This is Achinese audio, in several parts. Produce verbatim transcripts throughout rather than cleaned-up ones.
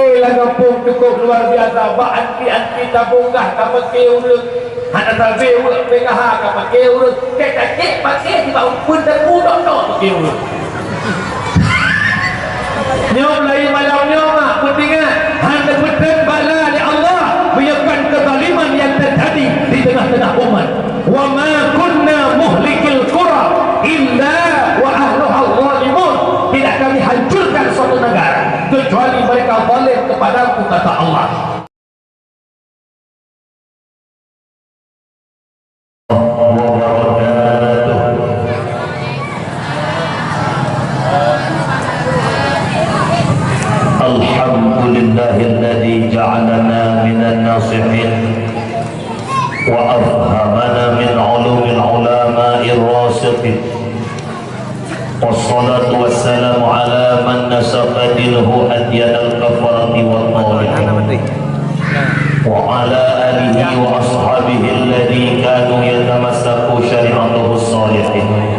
Lam gampông cukup luar biasa, bak anti-anti tabong gah ka pake ureueng, hana sabe weuek P K H ka pake ureueng, keu sakét pake sibak umpun dan budok-dok pake ureueng. Nyoe mulai malam nyoe mak peuingat, hana peutet bala lé Allah meunyoe kon kezaliman nyang teujadi di teungoh-teungoh umat. "Wa ma kunna muhlikil qura illa wa ahluha zalimun." Tidak kami hancurkan suatu negara kecuali mereka zalim kepadaku, kata Allah. Wabarakatuh. Alhamdulillahilladzi ja'alana minan nasihin wa afhamana min ulumil ulama'ir rasikhin. Wassalatu wassalamu ala man nasaqa dinahu adyanal kafarati wat taghin. Wa ala alihi wa ashabihi alladzi kanu yatamassaku syari'atahu shalihin.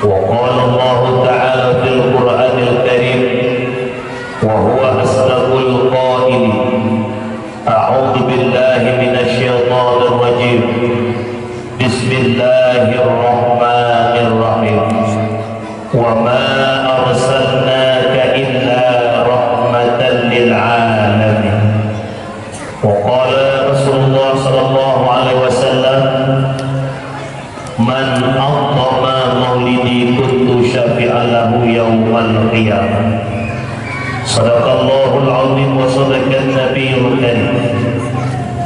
Wa qala Allahu ta'ala fil Qur'anil Karim, wa huwa asdaqul qailin. A'udzu billahi minasy syaithanir rajim. Bismillahirrahmanirrahim. Wa ma arsalnaka illa rahmatan lil alamin. Wa qala Rasulullah sallallahu alaihi wasallam, "Man 'azzama maulidi kuntu syafi'an lahu yaumal qiyamah." Sadaqallahul azim wa sadaqan nabiyul karim.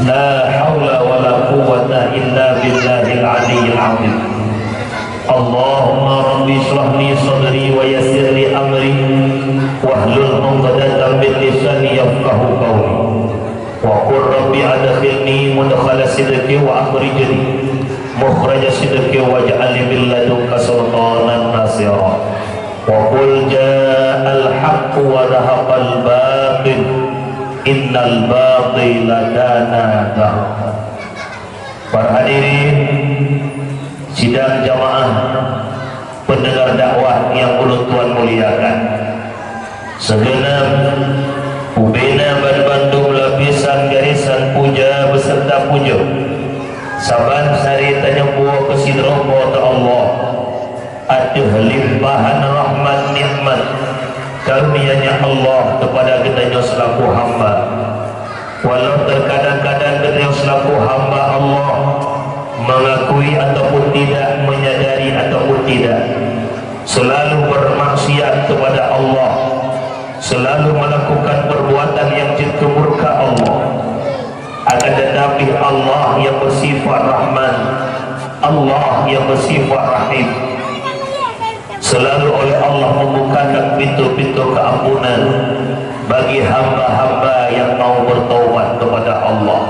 La haula wa la quwwata illa billahil aliyyil azim. Allahumma rabbi shrah li sadri wa yassir li amri wahlul 'uqdatam min lisani yafqahu qawli. Wa qul rabbi adkhilni mudkhala sidqin wa akhrijni mukhraja sidqin waj'al li min ladunka sultanan nasira. Wa qul ja'al haqqu wa zahaqal batil, innal batila kana zahuqa. Para hadirin sidang jamaah pendengar dakwah yang ulôn tuan muliakan. Sigeunap ubena banmandum lapisan garésan puja beserta pujoe. Saban hari tanyoe puwoe keu sidroe Po teu Allah. Ateueh limpahan rahmat nikmat karunia-Nya Allah kepada geutanyoe selaku hamba. Walau terkadang-kadang geutanyoe selaku hamba Allah mengakui ataupun tidak, menyadari ataupun tidak, selalu bermaksiat kepada Allah, selalu melakukan perbuatan yang jeuet keu murka Allah. Akan tetapi Allah yang bersifat Rahman, Allah yang bersifat Rahim, selalu oleh Allah membukakan pintu-pintu keampunan bagi hamba-hamba yang mau bertaubat kepada Allah.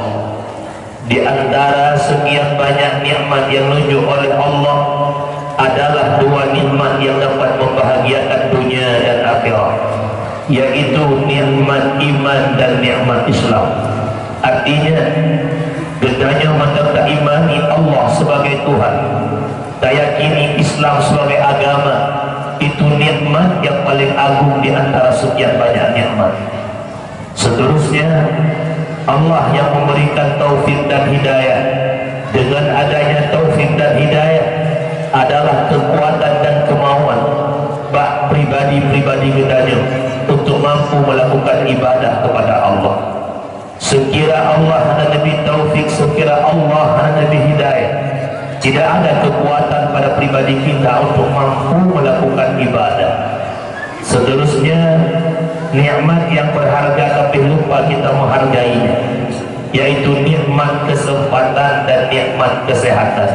Di antara sekian banyak nikmat yang nunjuk oleh Allah adalah dua nikmat yang dapat membahagiakan dunia dan akhirat, yaitu nikmat iman dan nikmat Islam. Artinya, geutanyoe mantong taimani Allah sebagai Tuhan, tayakini Islam sebagai agama, itu nikmat yang paling agung di antara sekian banyak nikmat. Seterusnya, Allah yang memberikan taufik dan hidayah. Dengan adanya taufik dan hidayah adalah kekuatan dan kemauan bak pribadi-pribadi geutanyoe untuk mampu melakukan ibadah kepada Allah. Sekira Allah hana neubri taufik, sekira Allah hana neubri hidayah, tidak ada kekuatan pada pribadi kita untuk mampu melakukan ibadah. Seterusnya, nikmat yang berharga tapi lupa kita menghargainya, yaitu nikmat kesempatan dan nikmat kesehatan.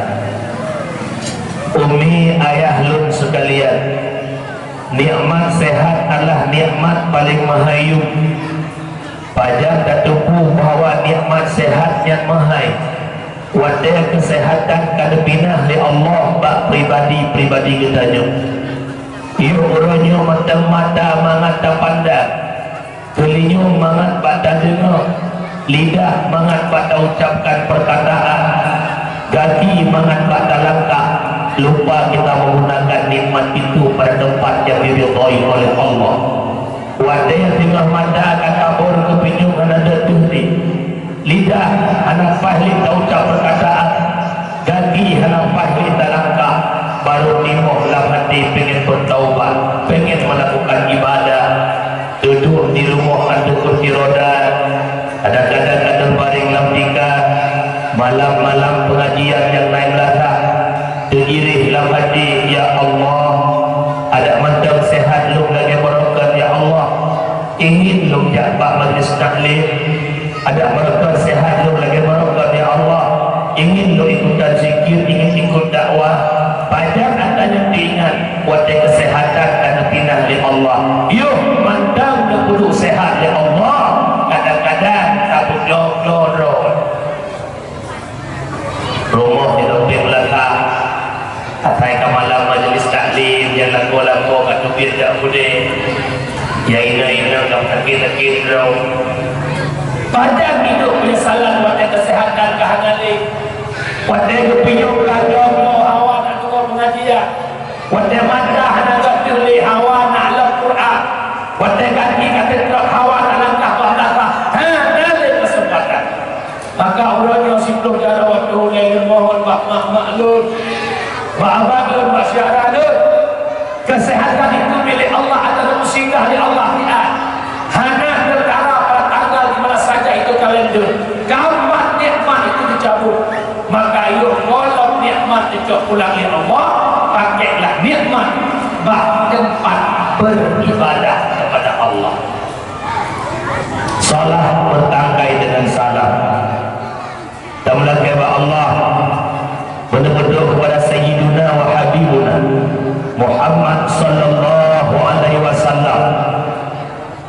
Umi, ayah lôn sekalian, nikmat sehat adalah nikmat paling meuhayuem. Pajan tateupeue bahwa nikmat sehat nyan meuhai watée keuseuhatan ka neupinah lé Allah bak pribadi-pribadi geutanyoe. Yoh uroe nyoe mantong mata mangat tapandang, teulinyueng mangat bak tadeungoe, lidah mangat bak taucabkan peurkataan, gaki mangat bak talangkah, lupa kita menggunakan nikmat itu pada tempat yang diridhoi oleh Allah. Watée singoh mata ka Ahli tauta perkataan, gaki hana paih lé talangkah, barô timoh lam até pengen bertaubat, pengen melakukan ibadah. Duduk di rumoh ateueh kursi roda, kadang-kadang ka teubaréng lam tika, malam-malam pengajian nyang na meulasak, teuirih lam até, "Ya Allah, adak mantong sehat lôn lagée barokon, ya Allah. Ingin lôn jak bak majlis taklim." Adak barokon sehat lôn lagée barokon, ya Allah. Ingin lôn ikutan zikir, ingin ikut dakwah. Pajan ata nyan teuingat watée keuseuhatan ka neupinah lé Allah. Yoh, mantong neupeuduek sehat lé Allah. Kadang-kadang tapeudong-dong droe. Rumoh di Lôpeng Laka. Asai ka malam majlis taklim, nyang lakoe-lakoe ka teubiet jak udeb. Nyang inong-inong ka sakét-sakét droe. Pajan hidup penyesalan watée keuseuhatan ka hana lé. Watée geupinyueng ka jong hawa na deungoe pengajian. Watée mata hana geutuléh hawa na lom Quran. Watée gaki ka teutrok hawa na langkah bak dasar. Hana lé keuseumpatan. Maka uroe nyoe siplôh jaroe watée ulée lôn mohon bak mak-mak lôn, bak abang lôn, bak syedara lôn. Keuseuhatan itu milék Allah atau singgah di Allah, tidak. Hana teuntara pada tanggal di mana saja itu kalender. Kapan nikmat itu dicabut, maka yôh gohlom nikmat dicok pulang lé Allah, pakailah nikmat bak teumpat beribadah kepada Allah. Salah bertangkai dengan salah. Tameulakée bak Allah, beudôh-beudôh kepada Sayyiduna wa Habibuna Muhammad sallallahu alaihi wasallam,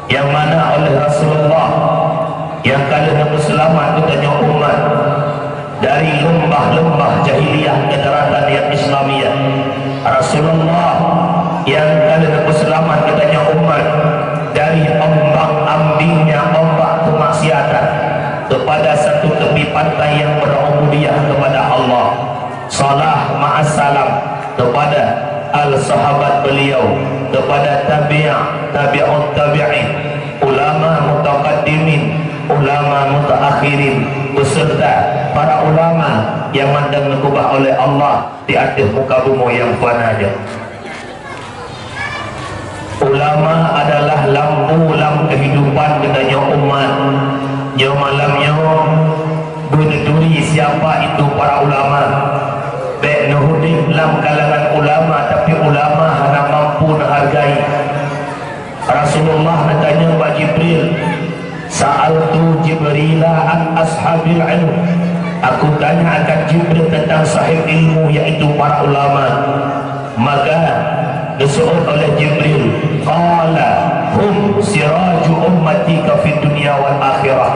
nyang mana oleh Rasulullah nyang ka lheueh neupeuseulamat geutanyoe umat dari leumbah-leumbah jahiliyah keu daratan nyang Islamiyah. Rasulullah nyang ka lheueh neupeuseulamat geutanyoe umat dari ombak-ambingnya ombak kemaksiatan kepada satu tepi pantai yang berubudiyah kepada Allah. Salah ma'assalam kepada al-sahabat beliau, kepada tabi'in, tabi'ut tabi'in, ulama mutaqaddimin, ulama mutaakhirin, beserta para ulama nyang mandum neukeubah oleh Allah di ateueh muka bumoe nyang fana nyoe. Ulama adalah lampu lam kehidupan geutanyoe umat. Nyoe malam nyoe, beuneuteuri siapa itu para ulama. Bék neuhudép lam kalangan ulama, tapi ulama hana mampu neuhargai. Rasulullah neutanyong bak Jibril, "Sa'altu Jibrila an ashabil ilm." Aku tanya akan Jibril tentang sahib ilmu, yaitu para ulama. Maka geuseuôt oleh Jibril, "Qala hum siraju ummatika fid dunya wal akhirah."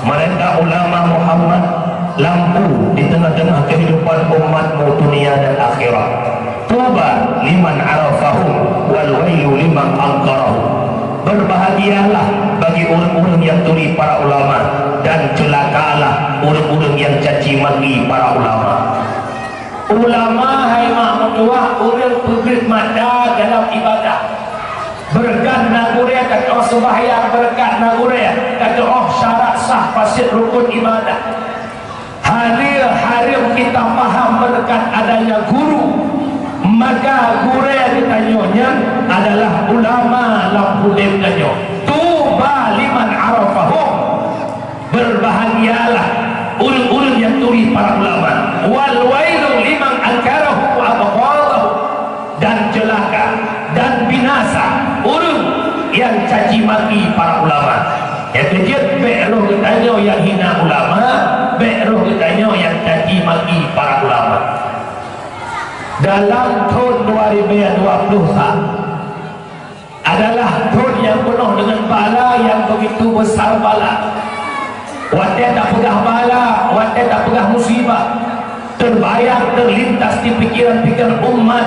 Mereka ulama Muhammad, lampu di tengah-tengah kehidupan umatmu dunia dan akhirat. Tuba liman arafahum wal wailu liman angkarahum. Berbahagialah bagi ureuëng-ureuëng yang turi para ulama, dan celakalah ureuëng-ureuëng yang caci maki para ulama. Ulama hai mak meutuah ureuëng peubrit mata dalam ibadah. Beureukat na gurée ka teuoh seubahyang, beureukat na gurée ka teuoh syarat sah fasid rukun ibadah. Hadir hareuem kita paham beureukat adanya guru, maka gurée geutanyoe nyan adalah ulama lam udeb tanyoe. Tuba liman arafahum. Berbahagialah ureuëng-ureuëng nyang turi para ulama. Wal wailu liman ankarahu wa abghadahu. Dan celaka dan binasa ureuëng nyang caci maki para ulama. Nyang keujeuet bék roh geutanyoe nyang hina ulama, bék roh geutanyoe nyang caci maki para ulama. Dalam thon dua ribu dua puluh sa, adalah thon nyang peunoh deungon bala nyang begitu besar bala. Watée tapeugah bala, watée tapeugah musibah, teubayang teulintas di pikiran-pikiran umat,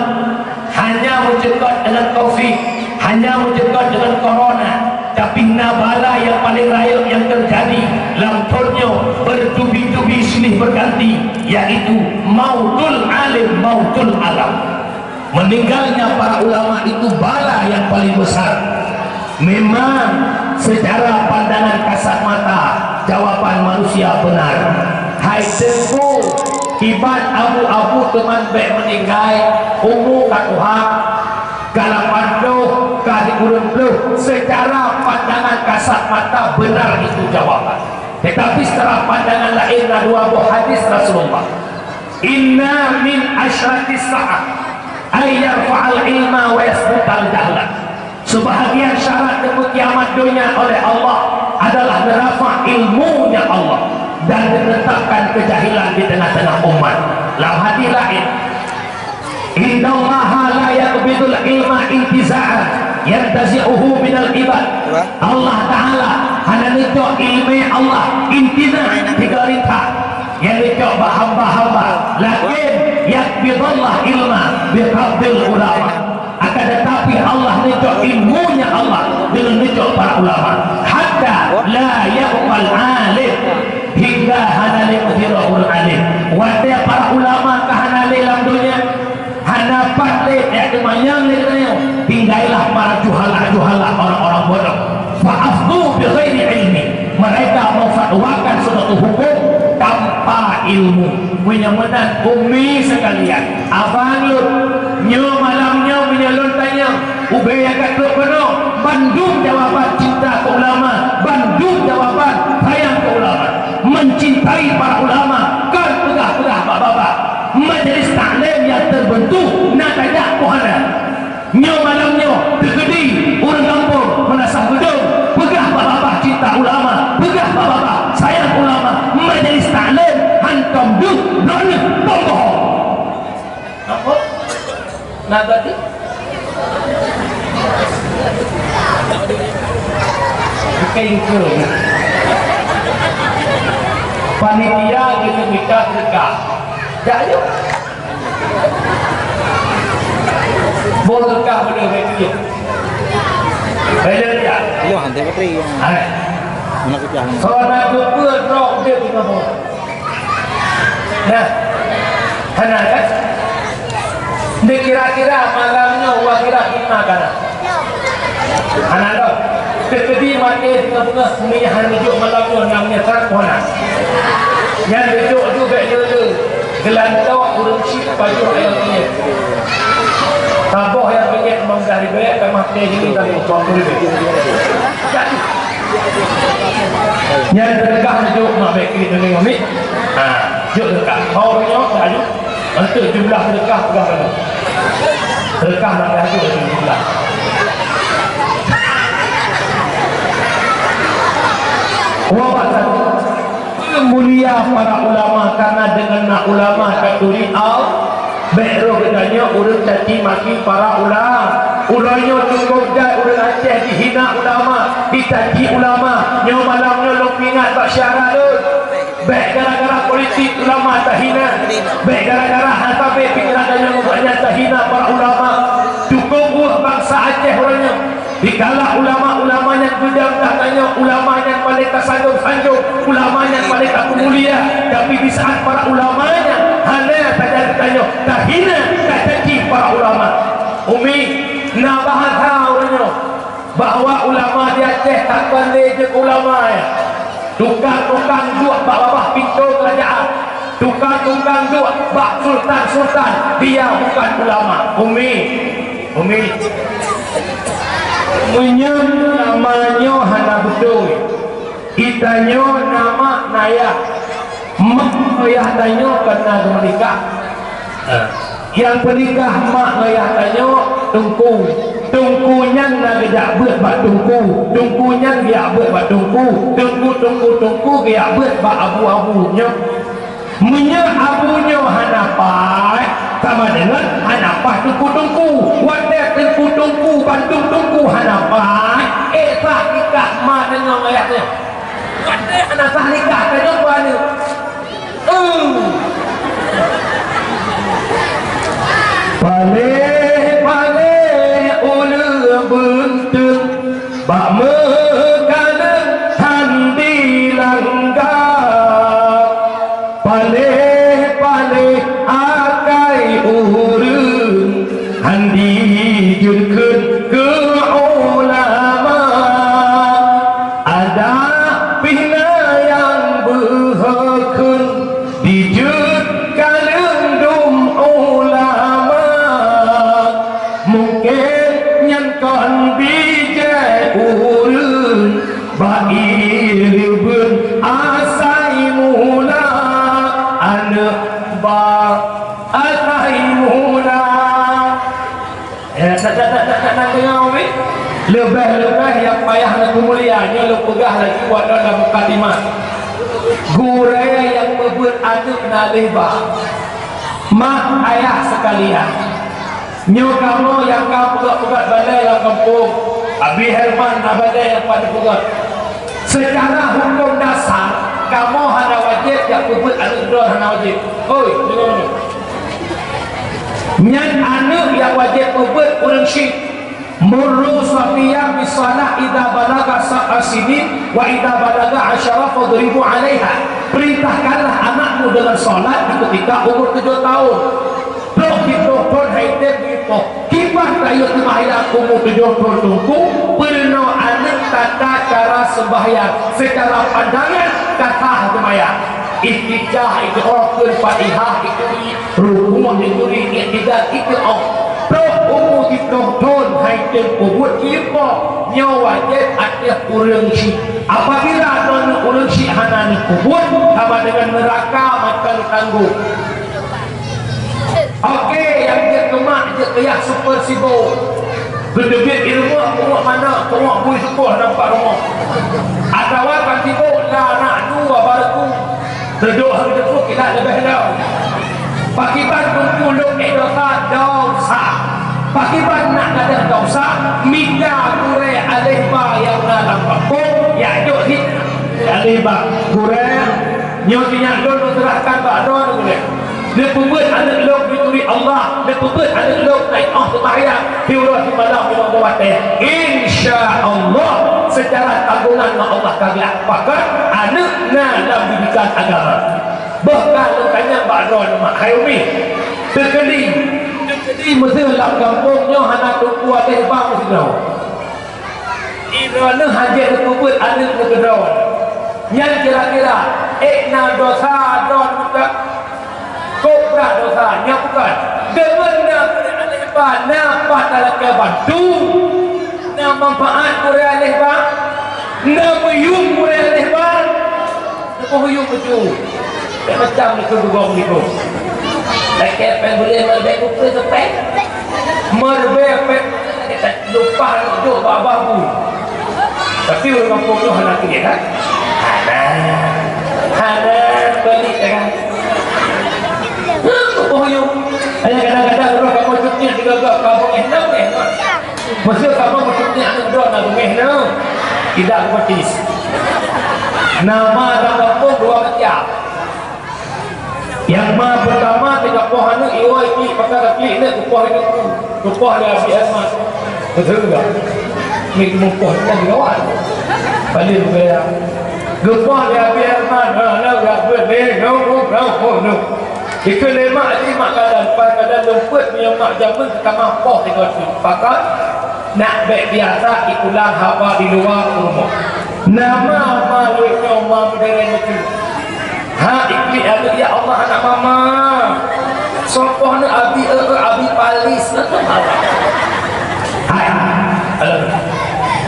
hanya meucukot deungon covid, hanya meucukot deungon corona, tapi na bala nyang paleng rayeuk nyang teujadi lam thon nyoe beutubi-tubi silih beuganti, yaitu mautul alim, mautul alam. Meninggalnya para ulama itu bala yang paling besar. Memang secara pandangan kasat mata jawaban manusia benar. Teungku, iban abu-abu teuma bèk meuninggai, umu ka tuha, ka lapan ploh, ka sikureueng ploh, seucara pandangan kasat mata benar itu jawaban. Tetapi secara pandangan laén na dua boh hadis Rasulullah. Inna min asyratis sa'ah ay yarfa'al ilma wa yasbutal jahla. Sebahagian syarat teupeu kiamat donya oleh Allah adalah neurafa' ilmunya Allah dan neuneutapkan keujahilan di teungoh-teungoh umat. Lam hadis laén, innallaha la yaqbidul ilma intiza'an yantazi'uhu minal ibad. Allah Ta'ala hana neucok ileumèe Allah intiza' tiga rita nyang neucok bak hamba-hamba, lakin yaqbidullah ilma biqabdil ulama. Akan tetapi Allah neucok ilmunya Allah deungon neucok para ulama. Hatta la yabqal alim, hingga hana lé meusidroe ureueng alim. Watèe para ulama ka hana lé lam donya, hana pat lé, eh, teuma nyang lé geutanyoe, tinggai lah para juhala-juhala, orang-orang bodoh. Fa aftu bi ghairi ilmi. Mereka memfatwakan suatu hukum tanpa ilmu. Meunyoe meunan, ummi sekalian, abang lôn, nyoe malam nyoe meunyoe lôn tanyong, ubé nyang ka trok keunoe, bandum jawaban cinta keu ulama, bandum jawaban sayang keu ulama. Mencintai para ulama kon peugah-peugah bak babah. Majelis taklim nyang terbentuk na tajak keu hana. Nyoe malam nyoe, teukeudi ureueng gampông meunasah geudong, peugah bak babah cinta ulama, peugah bak babah sayang ulama, majelis taklim hantom deuh, droeneuh tom bohong. Apa? Na tadi? Bukan itu. Panitia jadi minta sedekah. Jak yuk. Boh teuka beudôh bèk tujoh. Bèk lôn jak. Ayo, hantai bateri. Hai. Mana pecah ni? Soe na geupeu droe udép di kamoe. Nah. Hana kan? Ni kira-kira malam nyoe wa kira hikmah kana. Hana lom. Teukeudi maté singoh beungoh, meunyoe hana neujok malam nyoe, na meunyeusai keu hana. Nyan neujok ju bèk le-le. Geulantoe ureueng chik pajoh ayam penyet. Saboh ayam penyet limong blah ribèe, ka maté jih dan limong ploh ribèe. Nyan teuka neujok mak bèk kiri deungon mi. Ha, jok teuka. Hao nyoe, laju. Untuk jumlah sedekah peugah lalu. Sedekah nak laju dari jumlah. Wah, mulia para ulama, karena dengan na ulama ka turi Allah. Bèk roh geutanyoe ureueng caci maki para ulama. Uroe nyoe cukôp jai ureueng Aceh dihina ulama, dicaci ulama. Nyoe malam nyoe lôn peuingat bak syedara lôn. Bèk gara-gara politik ulama tahina. Bèk gara-gara hana sabé pikiran tanyoe ngon gobnyan tahina para ulama. Cukôp buet bansa Aceh uroe nyoe. Dikala ulama-ulama nyan geudong that tanyoe, ulama nyan paléng tasanjong-sanjong, ulama nyan paléng tapeumulia, tapi di saat para ulama nyan hana tajaga tanyoe, tahina, tacaci para ulama. Umi, na bahasa uroe nyoe. Bahwa ulama di Aceh tak pandai jeuet ulama, ya. Tukang-tukang duek bak babah pintoe keurajaan, tukang-tukang duek bak sultan-sultan, dia bukan ulama. Umi, umi. Meunyoe ulama nyoe hana beutôi, geutanyoe na mak na yah. Mak ngon yah tanyoe kon na geumeunikah. Nyang peunikah mak ngon yah tanyoe teungku. Teungku nyan na geujak beuet bak teungku. Teungku nyan geujak beuet bak teungku. Teungku, teungku, teungku geujak beuet bak abu-abu nyoe. Meunyoe abu nyoe hana paih, sama deungon hana paih teungku-teungku. Watèe teungku-teungku bandum teungku hana paih, éh, sah nikah ma deungon ayah nyoe. Watèe hana sah nikah, ka nyoe peue aneuk? Paléh-paléh ulèe beunteuk bak meukaleuh han dilangga. Paléh-paléh akai ureueng han dijeuet kheun keu ulama. Adak pih na nyang beuhokheun Baik leubeh asai mula, aneuk ba asai mula. Eh, tak, tak, tak, tak, tak, tak dengar, weh. Leubeh-leubeh nyang payah lôn peumulia, nyoe lôn peugah laju watée lam mukadimah. Gurée nyang peubeuet aneuk na lheueh ba. Mak ayah sekalian, nyoe kamoe nyang ka peugét-peugét balée lam gampông, Abi Herman na balée nyang pat peugét. Seucara huköm dasar, kamoe hana wajéb jak peubeuet aneuk droe, hana wajéb. Hoi, deungoe! Nyan aneuk nyang wajéb peubeuet ureuëng syik. Muru sabiyya bis shalah idza balagha sab'a sinin wa idza balagha asyara fadribu 'alaiha. Perintahkanlah anakmu dengan salat di ketika umur tujuh tahun. Trok siplôh thon hai tem geuipoh. Kiban rayeuk seumayang umu tujoh thon teungku, peurunoe aneuk tata cara seumbahyang, seucara pandangan ka sah seumayang. Iftitah ikeu'oh, kheun Fatihah ikuturi, rukuk ikuturi, i'tidal ikeu'oh. Trok umu siplôh thon hai tem peubuet geuipoh, nyoe wajéb ateueh ureuëng syik. Apabila droeneuh ureuëng syik hana neupeubuet, sama dengan neuraka maka neutanggong. Oke, nyang jeuet keu mak, jeuet keu yah super sibok. Geuteubiet ileumèe, pungoh manok, pungoh bui seupoh nampak rumoh. Atawa kan sibok, la anak dua baru ku. Teuduek hari teupeu kilat leubeh lom. Pakriban teungku lôn ék dosa, dosa. Pakriban nak gadôh dosa, mita gurée aléh ba nyang na lam gampông, jak jok sit aléh ba. Gurée, nyoe sinyak lôn, lôn seurahkan bak droeneuh gurée. Neupeubuet aneuk lôn di turi Allah, neupeubuet aneuk lôn na 'oh seumayang, siuroe simalam limong boh watée. Insya Allah, seucara tanggongan ngon Allah ka glak. Bahkan aneuk na lam didikan agama. Boh ka lôn tanyong bak droeneuh mak, hai umi. Teukeudi, teukeudi meuseu lam gampông nyoe hana teungku aléh ba meusidroe. Droeneuh hana neupeubuet aneuk neukeudroe. Nyan kira-kira, ék na dosa droe teuka? Kok brat dosa, nyan bukan. Deungon na gurée aléh ba, na pahala keu bantu. Na manfaat gurée aléh ba. Na meuyuem gurée aléh ba. Leupah yum beutôi. Macam-macam leukeue geugom niko. Lakée péng bulée meureubeue kupeue keu péng. Meureubeue péng, lumpah duek bak babah bu. Tapi ureuëng gampông nyoe hana keu kan? Hana. Hana balik kan? Leupah yum. Hanya kadang-kadang ureuëng gampông cuti tiga-tiga kampung eh, enam eh. Meuseu kamoe meuteumé aneuk droe na beungéh nyoe, tidak kupetis. Nama lam gampông dua macam. Nyang ma peutama teuka poh aneuk iwoe klik, pakon ka klik nyoe kupoh lé teungku, kupoh lé Abi Herman. Beutôi tak? Ni mupoh nyan gawat. Paling gaya. Geupoh lé Abi Herman, ha, na geubeuet lé, nyoe, nyoe, nyoe, nyoe. Dikeue lé mak jih mak kadan, pai kadan lôn peuet meunyoe mak jameun teutamah poh tiga puluh. Pakon? Nak bék biasa ikulang haba di luwa rumoh. Nama ma lôn nyoe ma meuderet meukeue. Ha, iklik aneuk, ya Allah, anak mama. Sopoh neuk abi, eh, eh, abi palis. Hai. Halo.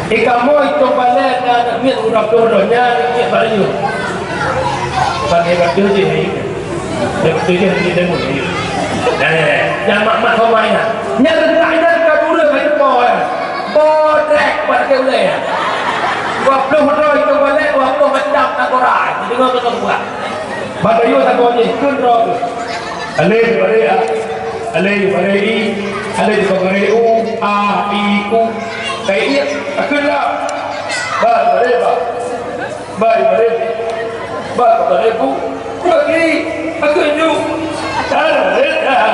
Eh, kamoe itong balai na aneuk miet uroe ploh droe nyan, miet bak layu. Bak layu jih. Beutôi jih di demo ni. Nah, ya, ya. Nyang mak-mak kau main, ya. Nyang rentak nyan ka dua hari po, ya. Bodrek bak ke ulai, ya. Dua puluh droe itu balik, dua puluh macam tak orang. Dengar tu tak buat. Bak kayu tak kau ni, kun droe tu. Alai bari a. Alai bari i. Alai bari u. A, i, u. Kai i. Aku lah. Bak bari bak. Bai, bai. Ba, ba, ba, bu. Bagi. Aku nyu. Dah, dah, dah.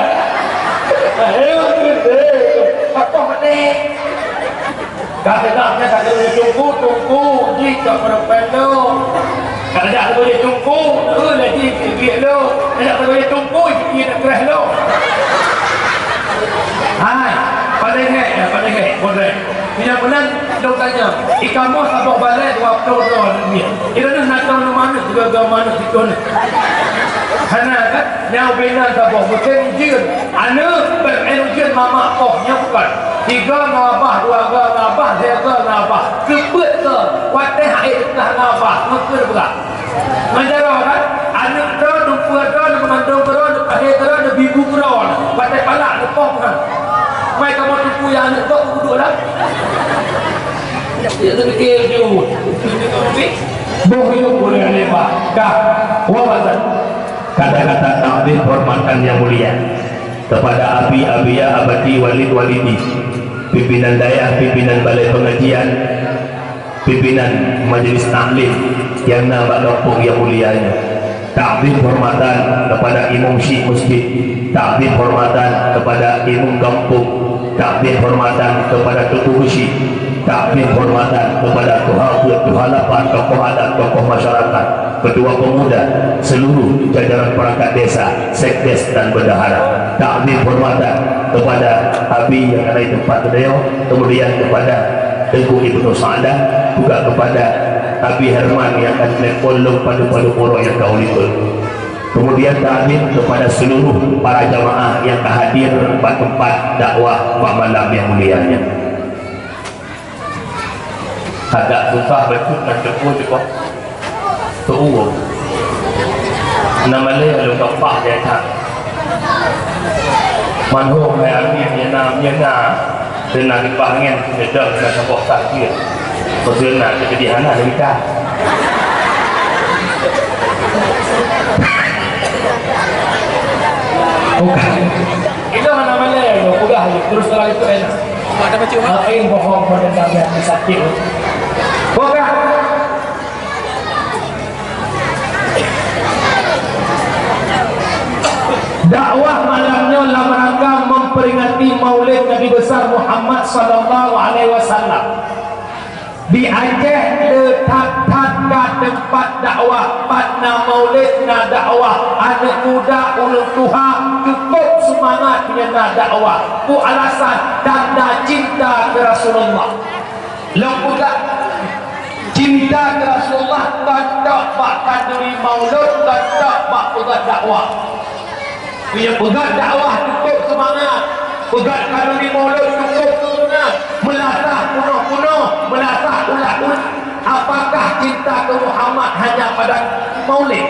Ayo, aku deh. Apa mana? Kata dah, kata dia tunggu, tunggu. Jika pada pendek. Kata dah, aku boleh tunggu. Eh, lagi sikit lo. Kata dah, aku boleh tunggu. Sikit nak keras lo. Hai, pada ingat ya, pada ingat. Boleh. Meunyoe meunan, lôn tanyong, i kamoe saboh balai dua ploh droe aneuk miet. Droeneuh na tom lôn manok, sigoe-goe manok sigoe nyoe. Hana kan? Nyan ubé na saboh, musém ujeuen. Aneuk, bèk meu'en ujeuen mamak poh, nyan bukon. Sigoe ngon abah, dua goe ngon abah, sigoe ngon abah. Keupeue keu? Watèe hak Bah, ngon peue neupeugah? Ngon jaroe kan? Aneuk droe, neumpeue droe, neumandum droe, neupahé droe, neubibu droe, batée palak neupoh kan? Mai kamoe teupeu nyang aneuk droe keuduek lah. Ya, teupiké jeuet. Boh hidup boleh lebat. Dah. Wah, Ustaz. Kata-kata takdim hormatan yang mulia kepada abi, abia, abati, walid, walidi, pimpinan dayah, pimpinan balai pengajian, pimpinan majelis taklim nyang na bak gampông nyang mulia nyoe. Takdim hormatan kepada imum syik masjid, takdim hormatan kepada imum gampông, takdim hormatan kepada teungku geuchik, takdim hormatan kepada tuha peuet, tuha lapan, tokoh adat, tokoh masyarakat, ketua pemuda, seluruh jajaran perangkat desa, sekdes dan bendahara. Takdim hormatan kepada abi nyang ada di tempat beliau, kemudian kepada Teungku Ibnu Sa'dan, juga kepada Abi Herman nyang ka telepon lom padum-padum uroe nyang ka u likot. Kemudian takdim kepada seluruh para jamaah nyang ka hadir bak teumpat dakwah bak malam nyang mulia nyoe. Agak susah bacut na teupeu cukôp. Teuueng. Na malée lôn gampang jai that. Manhom hai Amin nyang na, nyang na, teuna geupah ngen peudong na saboh takdir. Peue na teujadi hana leuka. Bukan. Itu hana malée, peugah je, terus terang itu enak. Lain bohong pada kami hati sakit. Peugah. Dakwah malam nyoe lam rangka memperingati Maulid Nabi Besar Muhammad sallallahu alaihi wasallam. Di Aceh le that-that ka teumpat dakwah, pat na maulid na dakwah, aneuk muda, ureueng tuha, cukup seumangat nyan na dakwah. Peue alasan? Tanda cinta keu Rasulullah. Lôn peugah, cinta keu Rasulullah kon tok bak khanduri maulud, kon tok bak peugah dakwah. Meunyoe peugah dakwah cukup seumangat, peugah khanduri maulud cukup seumangat, meulasah punoh-punoh, meulasah ulah-ulah. Apakah cinta keu Muhammad hanya pada maulid?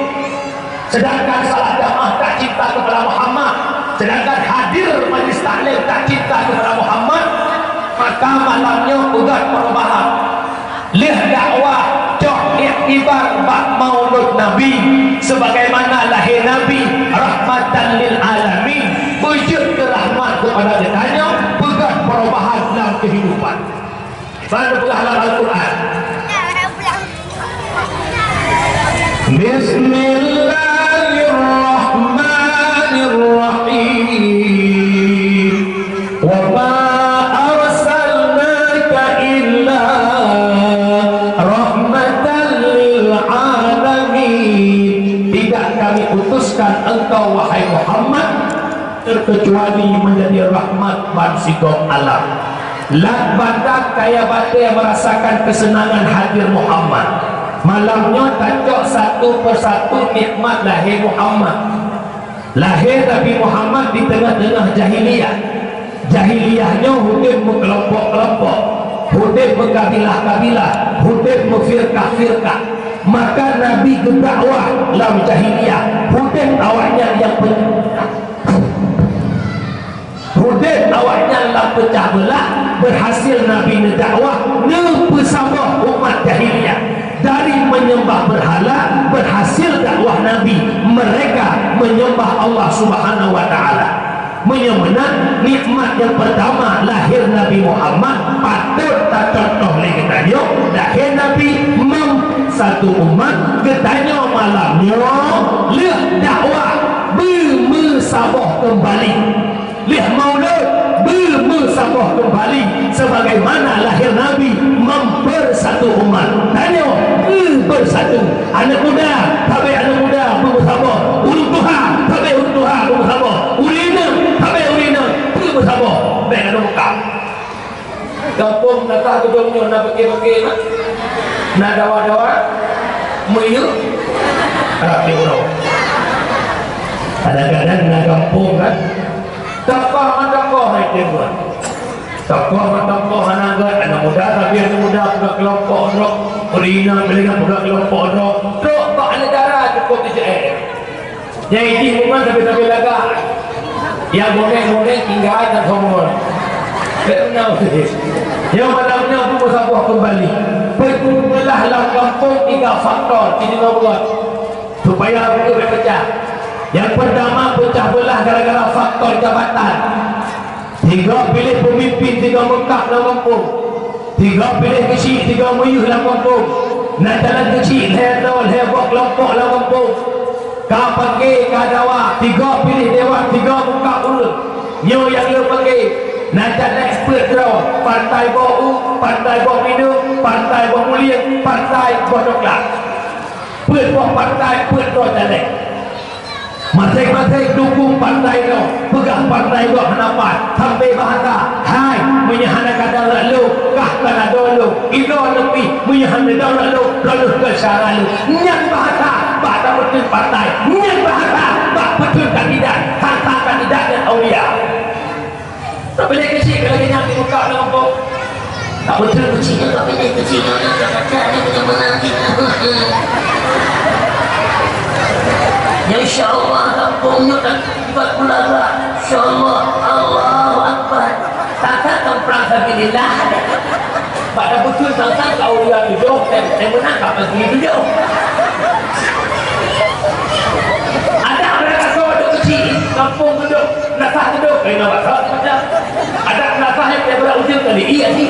Sedangkan salah jamaah tak cinta kepada Muhammad, sedangkan hadir majlis taklim tak cinta kepada Muhammad, maka malam nyoe peugah perubahan. Lheueh dakwah, cok iktibar bak maulud Nabi, sebagaimana lahé Nabi rahmatan lil alamin, beujeuet keu rahmat keupada geutanyoe, peugah perubahan lam keuhidupan. Ban peugah lam Al-Quran. Bismillahirrahmanirrahim. Wa ma arsalnaka illa rahmatan lil alamin. Tidak Kami utuskan engkau, wahai Muhammad, terkecuali menjadi rahmat ban sigom alam. Lam banda kaya batée merasakan kesenangan hadir Muhammad. Malam nyoe tacok satu persatu nikmat lahé Muhammad. Lahé Nabi Muhammad di teungoh-teungoh jahiliyah. Jahiliyah nyoe udeb meukelompok-kelompok, udeb meukabilah-kabilah, udeb meufirkah-firkah. Maka Nabi geudakwah lam jahiliyah, udeb awaknyan nyang pe-, udeb awaknyan lam peucah beulah, berhasil Nabi neudakwah, neupeusaboh umat jahiliyah. Dari menyembah berhala, berhasil dakwah Nabi, mereka menyembah Allah Subhanahu wa Ta'ala. Meunyoe meunan, nikmat nyang peurtama lahé Nabi Muhammad, patot tacontoh lé geutanyoe, lahé Nabi mem-, satu umat, geutanyoe malam nyoe lheueh dakwah beumeusaboh keumbali. Lheueh maulud beumeusaboh keumbali sebagaimana lahé Nabi mempersatu umat. Tanyoe keu beusatu. Aneuk muda, sabe aneuk muda beumeusaboh. Ureueng tuha, sabe ureueng tuha beumeusaboh. Ureueng inong, sabe ureueng inong beumeusaboh. Bék aneuk muka. Gampông na ka geudong nyoe na pike-pike na. Na dawa-dawa. Meuyeuh. Rapi uroe. Kadang-kadang na gampông kan. Tokoh ngon tokoh hai tieb buet. Tokoh ngon tokoh hana gét, aneuk muda tapi aneuk muda buka kelompok droe. Ureueng inong bila peugah keulompok droe, trok bak aneuk dara cukôp T C M. Nyang idih memang sabe-sabe lagak. Nyang bonéh-bonéh tinggai dan somong. Bèk meunan. Nyoe malam nyoe beumeusaboh keumbali. Peucah beulah lam gampông tiga faktor, tiga buah. Supaya beutôi peucah. Nyang peurtama peucah beulah gara-gara faktor jabatan. Sigoe piléh peumimpin, sigoe meukab lam gampông. Sigoe piléh keuchik, sigoe meuyeuh lam gampông. Na jalan keuchik lhèe droe, lhèe boh keulompok lam gampông. Ka paké, ka dawa, sigoe piléh dewan, sigoe meukab ureueng. Nyoe nyang lôn paké. Na jalan peuet droe, partai boh u, partai boh minong, partai boh mulieng, partai boh coklat. Peuet boh partai, peuet droe caleg. Maséng-maséng dukong partai droe, peugah partai droe hana pat, sampoe bahasa, "Hai, meunyoe hana ka deuh lôn, kah ka na deuh lôn, inoe leupie, meunyoe hana deuh lôn, droeneuh keu syara lôn." Nyan bahasa bak tapeutheun partai, nyan bahasa bak peutheun kandidat, tantang kandidat nyan aulia. Tapi lé keuchik ka lagèe nyan dibuka lam gampông. Tak beutôi keuchik nyoe, tapi lé keuchik nyoe, nyoe, nyoe, nyoe, nyoe, nyoe, nyoe. Ya, insya Allah, gampông nyoe dak buat pula. Insya Allah, Allahu Akbar. Takat kamplang sabilillah. Pada beutôi sang-sang ka aulia tujoh, dan, dan menang ka pagi tujoh. Ada mereka kawan dok keuchik, gampông tujoh. Nasah teudok, keunoe bak salah macam. Adak nasah nyang tiep bak ujeuen kali, iya sih.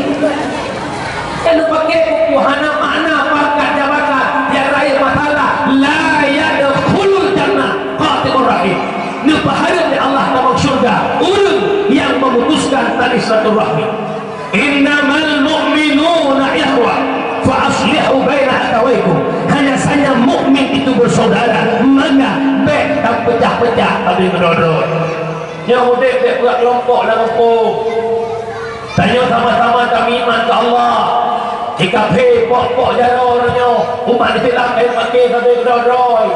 Kan pakai buku hana makna pangkat jabatan nyang rayeuk masalah. La yadkhulul jannah qati'ur rahim. Neupeuhareuem lé Allah tamong syurga ureueng nyang memutuskan tali silaturahmi. Innamal mu'minuna ikhwah, fa aslihu baina akhawaikum. Hanya saja mukmin itu bersaudara, maka bèk tapeucah-peucah tabé meudroe-droe. Nyoe udép bèk beuet keulompok lam gampông. Tanyoe sama-sama tameuiman keu Allah. Di kafé pok-pok jaroe nyoe, umat Islam ka paké sabe keudroe-droe.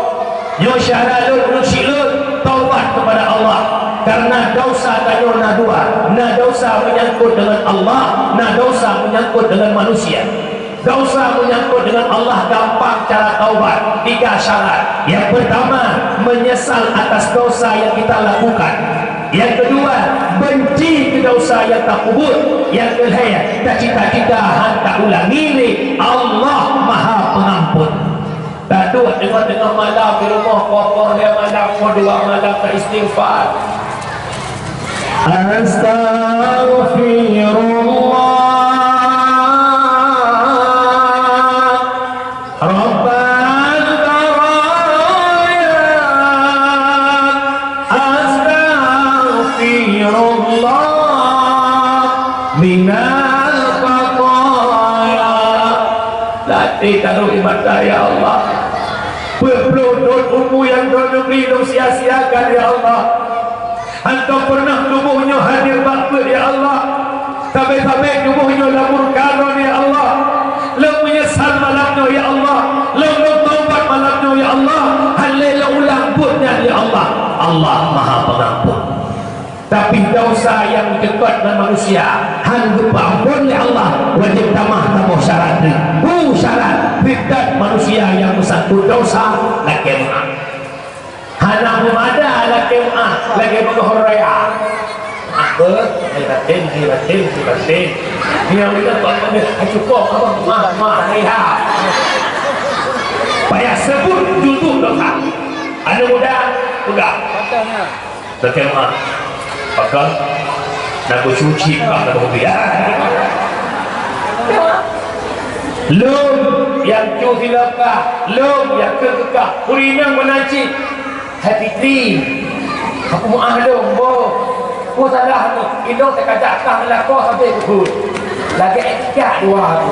Nyoe syarat lôn, ureueng syiek lôn, taubat kepada Allah. Karena dosa tanyoe na dua, na dosa menyangkut dengan Allah, na dosa menyangkut dengan manusia. Dosa menyangkut dengan Allah gampang cara taubat. Tiga syarat. Yang pertama, menyesal atas dosa yang kita lakukan. Yang kedua, benci ke dosa yang tak peubuet. Yang kelhèe, tacita-cita han tak ulangi lé. Allah Maha Pengampun. Taduek teungoh-teungoh malam di rumoh, poh-poh lhèe malam, poh dua malam, ta istighfar. Astaghfirullah, Rabbal baraya. Astaghfirullah minal khataya. Latih taruh di mata, ya Allah. Peuet ploh thôn umu nyang Droeneuh bri lôn sia-siakan, ya Allah. Hantom peureunah tuboh nyoe hadir bak peuet, ya Allah. Sabe-sabe tuboh nyoe lam murka Droeneuh, ya Allah. Lôn meunyeusal malam nyoe, ya Allah. Lôn, lôn taubat malam nyoe, ya Allah. Han lé lôn ulang buet nyan, ya Allah. Allah Maha Pengampun. Tapi dosa nyang meucukot ngon manusia han geupeuampon lé Allah, wajéb tamah saboh syarat. Peue syarat? Sifat manusia nyang meusangkot dosa lakée meu'ah. Hana meumada lakée meu'ah, lagée beungoh raya. Apa? Hai batin, hai batin, hai batin. Dia udah tak ada, hai cukup, apa? Mah, mah, hai ha. Payah sebut judul dosa. Aneuk muda, peugah. Lakée meu'ah. Pakon? Na kucuci kah na kubiar. Lôn nyang cu silap kah, lôn nyang keu kah, ureueng inong meunan cit. Hai Fitri, aku meu'ah lôn, boh. Ku salah tu, inong teuka jak kah meulakoe sabe kuphon. Lagée cicak dua tu.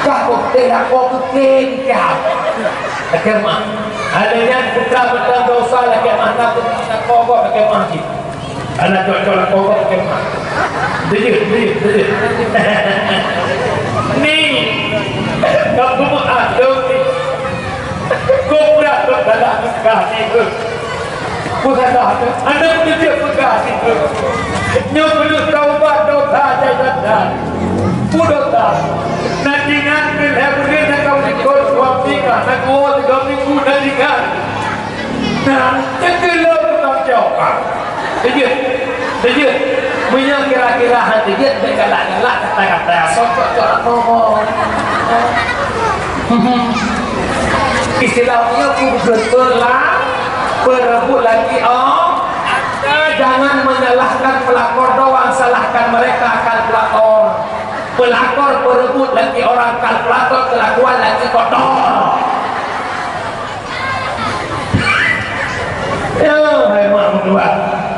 Kah boh teuh lakoe keu keng cicak. Lakée meu'ah. Hai lheueh nyan putra mantong dosa lakée meu'ah, na putra lakoe gob lakée meu'ah cit. Aneuk cok-cok lakoe gob lakée meu'ah. Deuh, deuh, deuh. Ni, kamu meu'ah dong ni. Kobra tu dalam kah ni tu. Bukan dah tu. Aneuk tu dia peugah ni tu. Nyoe keuneuk taubat dosa jai dan. Peue dosa? Nanti nyan keu lhée buleuen nyang ka Teujeuet, teujeuet. Meunyoe kira-kira han teujeuet, bèk galak-galak kata-kata, socok-cok lam bobo. Istilah nyoe ku beutôi peulah, peureubut laki, oh. Jangan menyalahkan pelakor doang, salahkan mereka kalkulator. Pelakor peureubut laki orang, kalkulator kelakuan laki kotor. Ya, hai mak meutuah.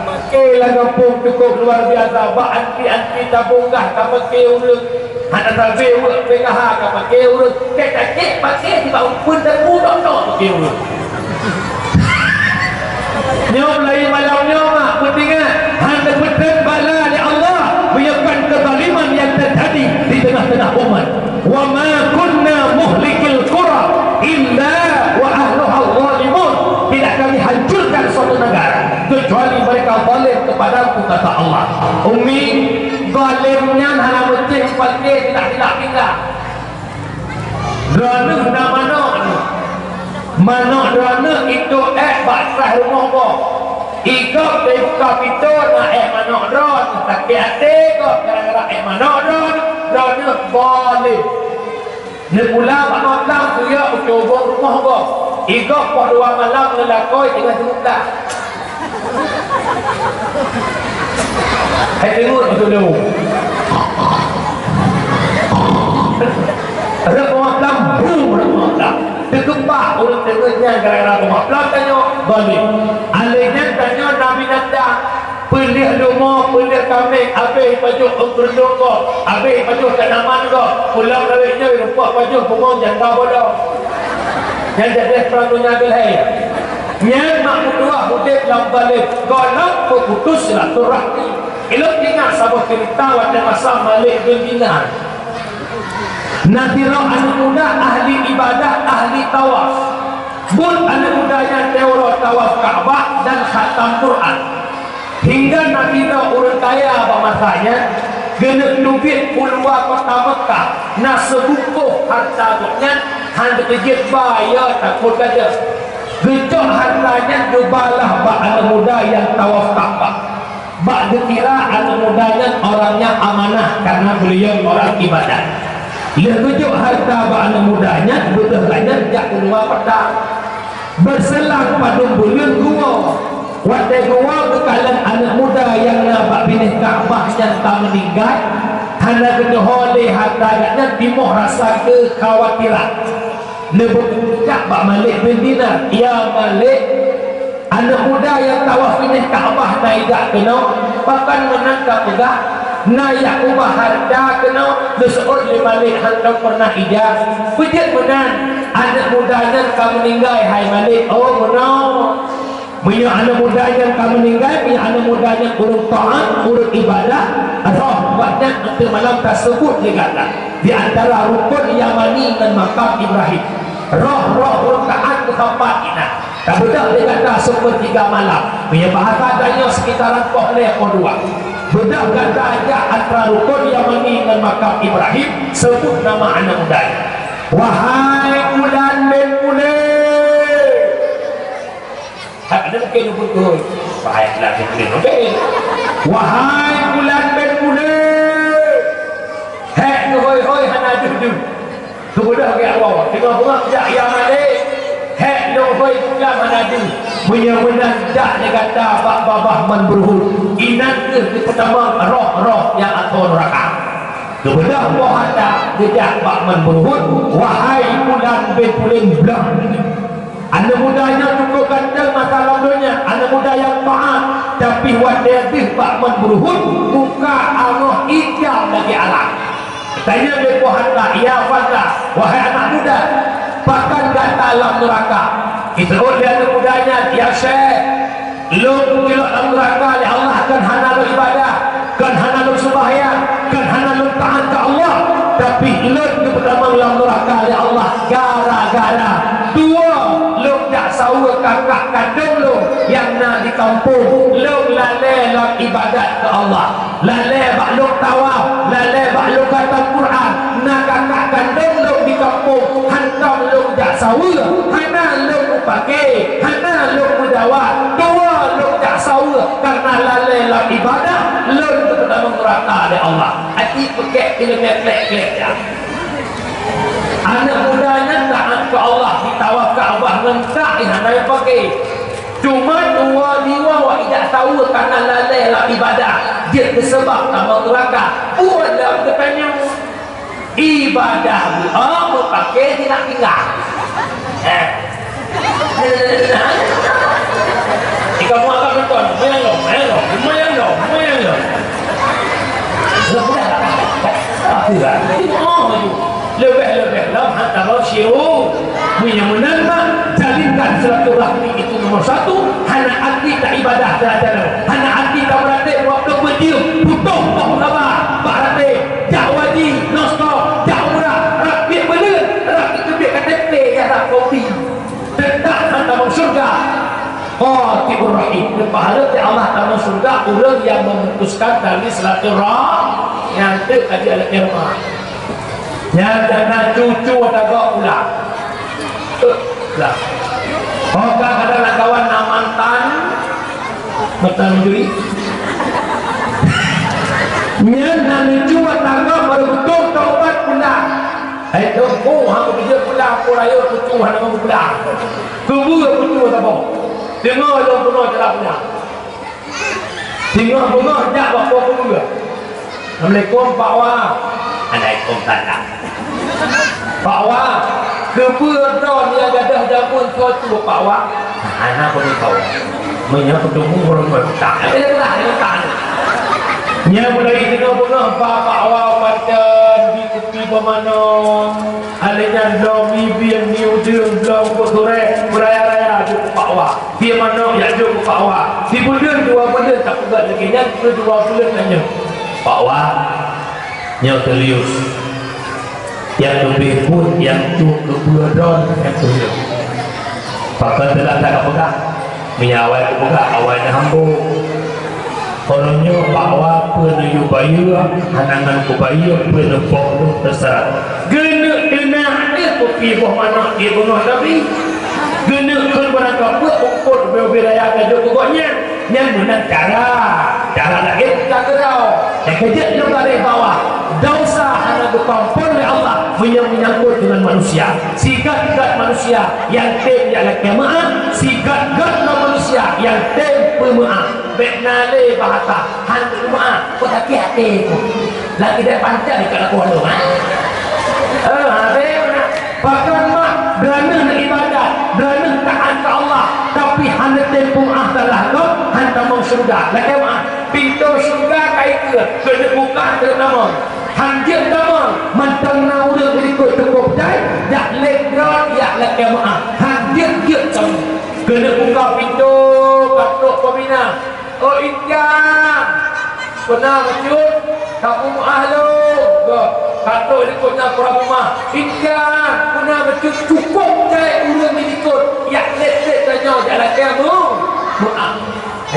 Maké lam gampông cukup luar biasa, bak anti-anti tabong gah ka maké ureueng. Hana sabe weuek P K H ka maké ureueng. Kèk-kèk maké sibak umpun dan budok-dok maké ureueng. Nyoe mulai malam nyoe mak, peuingat, hana peutrön bala lé Allah meunyoe kon kezaliman nyang teujadi di teungoh-teungoh umat. "Wa ma kunna muhlikil qura illa wa ahluha zalimun." Tidak kami hancurkan suatu negara kecuali mereka zalim kepadaku, kata Allah. Umi, zalim nyan hana meucéh paké tidak-tidak pindah. Droeneuh na manök nyoe. Manök droeneuh itôp èk bak traih rumoh gob. Igob teubuka pintô na èk manök droeneuh, sakét até gob gara-gara èk manök droeneuh, droeneuh zalim. Neupula bak malam kuyok u cubông rumoh gob. Igob poh dua malam neulakôi teungoh jeuet. Hai teungeut beutôi. Rhot peumatam, bru rhot peumatam. Teukeubah ureueng teungeut nyan gara-gara peumatam tanyoe, zalim. Alèh nyan tanyoe na binatang, peuleueh leumo, peuleueh kaméng, abéh pajoh ôn keureudueng gob, abéh pajoh tanaman gob, pulang lawét nyoe rumpok pajoh bungong janda bodoh. Nyan jadi perang dunia geuh hai. Nyan mak meutuah udép lam zalim, gohlom peuputus silaturahmi. Ilôn ingat saboh ceurita watèe masa Malik bin Dinar. Na sidroe aneuk muda ahli ibadah, ahli tawaf. Buet aneuk muda nyan teuuroe tawaf Ka'bah dan khatam Quran. Hingga na sidroe ureueng kaya bak masa nyan, geuneuk teubiet u luwa kota Meukah, na sibungkôh hareuta gobnyan, han geuteujeuet ba, ya, takot gata. Geucok hareuta nyan geubalah bak aneuk muda nyang tawaf Ka'bah. Bak geukira aneuk muda nyan orang nyang amanah karena beliau orang ibadat. Lheueh geujok hareuta bak aneuk muda nyan, beudôh gobnyan jak u luwa kota. Beuselang padum buleuen geuwoe. Watèe geuwoe geukalon aneuk muda nyang na bak binéh Ka'bah nyan ka meuninggai, hana geutuho lé hareuta gobnyan, timoh rasa keukhawatiran. Neubeuet jak bak Malik bin Dinar, "Ya Malik, aneuk muda nyang tawaf binéh Ka'bah na ijak keunoe, pakon meunan ka peugah, na jak ubah hareuta keunoe, neuseuôt lé Malik hantom peureunah ijak. Peue jeuet meunan, aneuk muda nyan ka meuninggai, hai Malik." "Oh, meunoe." Meunyoe aneuk muda nyan ka meuninggai, meunyoe aneuk muda nyan ureueng taat, ureueng ibadah, roh gobnyan ateueh malam taseubuet lé gata di antara rukon Yamani ngon makam Ibrahim. Roh-roh ureueng taat keu teumpat inan. Tabeudôh lé gata seupertiga malam. Meunyoe bahasa tanyoe sekitaran poh lhèe poh dua. Beudôh gata jak antara rukon Yamani ngon makam Ibrahim, seubut nama aneuk muda nyan. "Wahai Fulan bin Fulan." Hak ada mungkin nyebut tu. Wahai Fulan bin Fulan, mungkin. "Wahai Fulan bin Fulan." Hèk neuhôi-hôi hana deuh-deuh. Keumudian geujak woe. Teungoh beungoh jak ya Malik. Hèk neuhôi pulang hana deuh. Meunyoe meunan jak lé gata bak babah Man Beuruhut. Inan kheueh geupeutamong roh-roh nyang atô nuraka. Geubeudôh boh hareuta geujak bak Man Beuruhut, "Wahai Fulan bin Fulan, blah." Aneuk muda nyoe cukup ganteng masa lam donya, aneuk muda nyang taat, tapi watèe deuh bak Man Beuruhut, muka Allah itam lagèe arak. Tanyong lé boh hareuta, "Ya fata, wahai anak muda, pakon gata lam nuraka?" Geujaweueb lé aneuk muda nyan, "Ya Syekh, lôn geulok lam nuraka lé Allah kon hana lôn ibadah, kon hana lôn seumahyang, kon hana lôn taat keu Allah, tapi lôn geupeutamong lam nuraka lé Allah gara-gara dua lôn jak saweue kakak kandông lôn nyang na di kampông, lôn lalè lam ibadat keu Allah." Lalè bak lôn tawaf, lalè bak lôn khatam Quran, na kakak kandông lôn di kampông, hantom lôn jak saweue, hana lôn meupaké, hana lôn meudawa, dua lôn jak saweue, karena lalè Kata lé Allah, hati peuket ileumèe klek-klek ya. Aneuk muda nyan taat keu Allah, jitawaf Ka'bah ngon tak, hana paké. Cuma dua-dua wak ijak saweue kana lalè lam ibadah, jeuet keu sabab tamong neuraka. Buet lam geutanyoe. Ibadah bu'ah meupaké sinak pinggang. Eh. Jika muat ka beutôi, mayang lom, mayang lom, mayang lom, mayang lom. Leubeh, leubeh lom hantaroe syiru. Meunyoe meunan mak, jalinkan silaturahmi itu nomor satu. Hana arti ta ibadah teulatara, hana arti ta meuratéb waktu beujeuem, putôh poh laba bak ratéb. Jak haji, nonstop, jak umrah, rab biet beuleuen, rab teubiet K T P, ya rab kopi. Teutap hana tamong syurga. Qati'ur rahim. Neupahala lé Allah tamong syurga ureueng nyang memutuskan tali silaturahmi. Nyan teuk kaji alat nyan mah. Nyan dana cucu ata gok pula. Lah. Oh, ka kadang na kawan na mantan. Mantan juri. Nyan na lucu tangga baru beutôi taubat pula. Hai tunggu, ha, beujeuet pula, aku rayu cucu hana mau pula. Tunggu cucu saboh. Tengok lom bunoe cara pula. Singoh beungoh jak bak po keubeueh. "Assalamualaikum, Pak Wa." "Waalaikumsalam." "Pak Wa, keubeue droe nyang gadôh jameun soe cue, Pak Wa?" "Hana peue, Pak Wa." Meunyoe peutemu ureueng peutang, eh, peutang, eh, peutang. Nyan mulai singoh beungoh bak Pak Wa pancen di kupi beumanö. Alèh nyan lom mi bieng, mi udeueng, lom buet gurèe, beuraya-raya jok keu Pak Wa. Bie manok jak jok keu Pak Wa. Sibuleuen dua buleuen tapeugah lagèe nyan, keu dua buleuen tanyoe. Pak Wa, nyoe serius. Nyang leubeh buet nyang tuek keubeue droe nyang serius. Pakon teulat that kapeugah, meunyoe awai kupeugah, awai na hambo. Uroe nyoe Pak Wa peue neuyue bayeue, hana ngon kubayeue peue neupoh lôn teuseurah. Geuneuk teunak deuh kupi boh manok di beungoh sabi. Geuneuk kheun barangkapeue eungkôt ubé-ubé raya ka jok keu gobnyan. Nyan meunan cara. Cara lagèe buta keudroe. Nyang keujeuet lôn garéh bawah, desya hana geupeuampôn lé Allah meunyoe meunyangkot deungon manusia. Sigat-gat manusia nyang tem jak lakèe meu'ah, sigat-gat lom manusia nyang tem peumeu'ah. Bèk na lé bahasa han meu'ah, kok sakét até ku. Lagi dah pantai dekat aku anu, ha? Eh, ha, bèk na. Pakon mak, droeneuh ibadat, droeneuh taat keu Allah, tapi hana tem peu'ah salah gob, han tamong syeuruga. Lakèe meu'ah, pintoe syeuruga ka ikeu, keuneuk buka keuneuk tamong. Han jeuet tamong, mantong na ureueng likot teukob jai, jak lé droe jak lakèe meu'ah. Han jeuet-jeuet tamong. Keuneuk buka pintoe, ka trok peuminah. "Oh, incan! Peuna meucut, kapeumeu'ah lôn." Gob, ka trok likot nyan peurah rumah. "Incan! Peuna meucut, cukôp jai ureueng di likot. Jak lét-lét tanyoe jak lakèe meu'ah."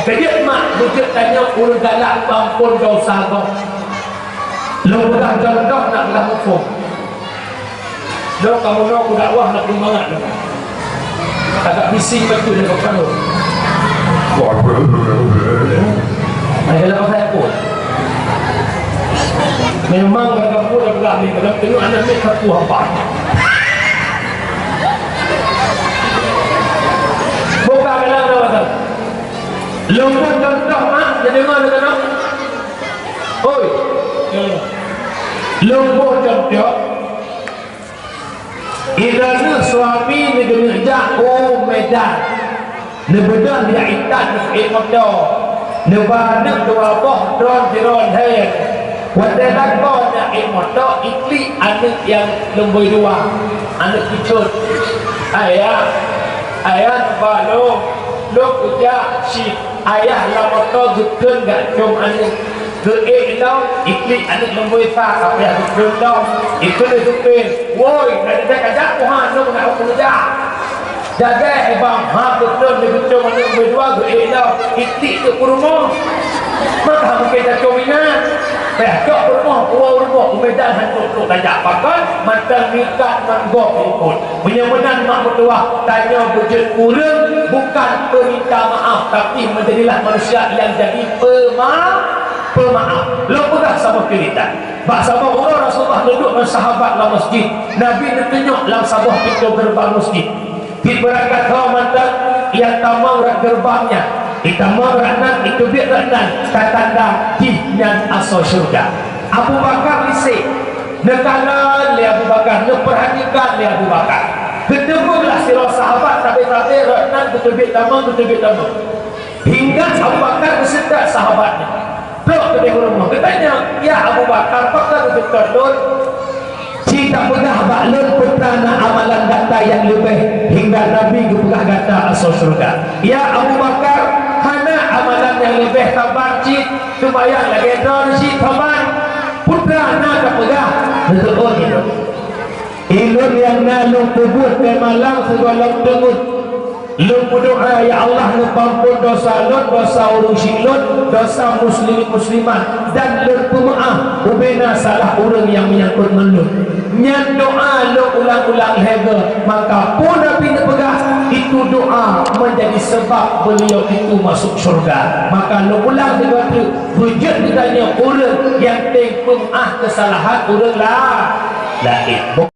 Keujeuet mak, beujeuet tanyoe ureueng galak peuampôn desya gob. Lôn peugah contoh nak peugah muphom. Lôn kamoe nyoe kudakwah na peumangat lôn. Agak bising bacut lé keupeue. Ai, dalam pasal apa? Memang dalam kampung dah berani, dalam tengok anak miet satu haba. Buka dalam dah pasal. Lôn pun contoh mak, jadi mana kena? Oi. Lôn pun contoh. Inan suami neugeuneuk jak u Medan, neubeudôh jak itat neuék moto, neuba aneuk dua boh droe sidroe lhèe. Watèe lakoe neuék moto, iklik aneuk nyang lumbôi dua, aneuk keucut. "Ayah, ayah, neuba lôn, lôn kujak cit." Ayah lam moto geukheun gak com aneuk. Geuék lom, iklik aneuk lumbôi sa, ka payah geukheun lom. Ikheun lé supé, "Woi, na jadèh kajak kuha aneuk nak u keureuja." "Jadèh, Bang, ha," geukheun lé geucom aneuk lumbôi dua, geuék lom, iklik teuk peurumoh. Maka mungken tacom inan. Payah cok peurumoh, u rumoh, u Medan han trok-trok tajak. Pakon, mantong mikat ngon gob ikot. Meunyoe meunan mak meutuwah, tanyoe beujeuet ureueng bukan peuminta maaf, tapi menjadilah manusia yang jadi pema-, Peumaáh, lôn peugah saboh ceurita. Bak saboh uroe Rasulullah neuduek ngon sahabat lam masjid. Nabi neutunyok lam saboh pintoe geureubang masjid. Pih beurangkat ho mantong, nyang tamong rot geureubang nyan. Itamong rot nan, iteubiet rot nan, ka tanda jih nyan asoe syeuruga. Abu Bakar lisek. Neukalon lé Abu Bakar, neupeurhatikan lé Abu Bakar. Geuteumeung lah sidroe sahabat sabe-sabe rot nan geuteubiet tamong, geuteubiet tamong. Hingga Abu Bakar geuseutôt sahabat nyan. Trok keudeh u rumoh, geutanyong, "Ya Abu Bakar, pakon geuseutôt lôn?" "Ci tapeugah bak lôn peue na amalan gata nyang leubeh hingga Nabi geupeugah gata asoe syeuruga." "Ya Abu Bakar, hana amalan nyang leubeh, saban cit, seumayang lagèe droeneuh cit, saban. Peue na tapeugah?" Neuteuôt ilôn. Ilôn nyang na lôn peubuet bak malam sigohlom teungeut. Lôn meudoa, "Ya Allah, neupeuampon dosa lôn, dosa ureueng syik lôn, dosa muslimin muslimat, dan lôn peumeu'ah ubena salah ureueng nyang meunyangkot ngon lôn." Nyan doa lôn ulang-ulang lhèe goe, maka peue Nabi neupeugah, itu doa menjadi sebab beliau itu masuk syurga. Maka lôn ulang sigoe teuk, beujeuet geutanyoe ureueng nyang teupeumeu'ah keusalahan ureueng la-, laén.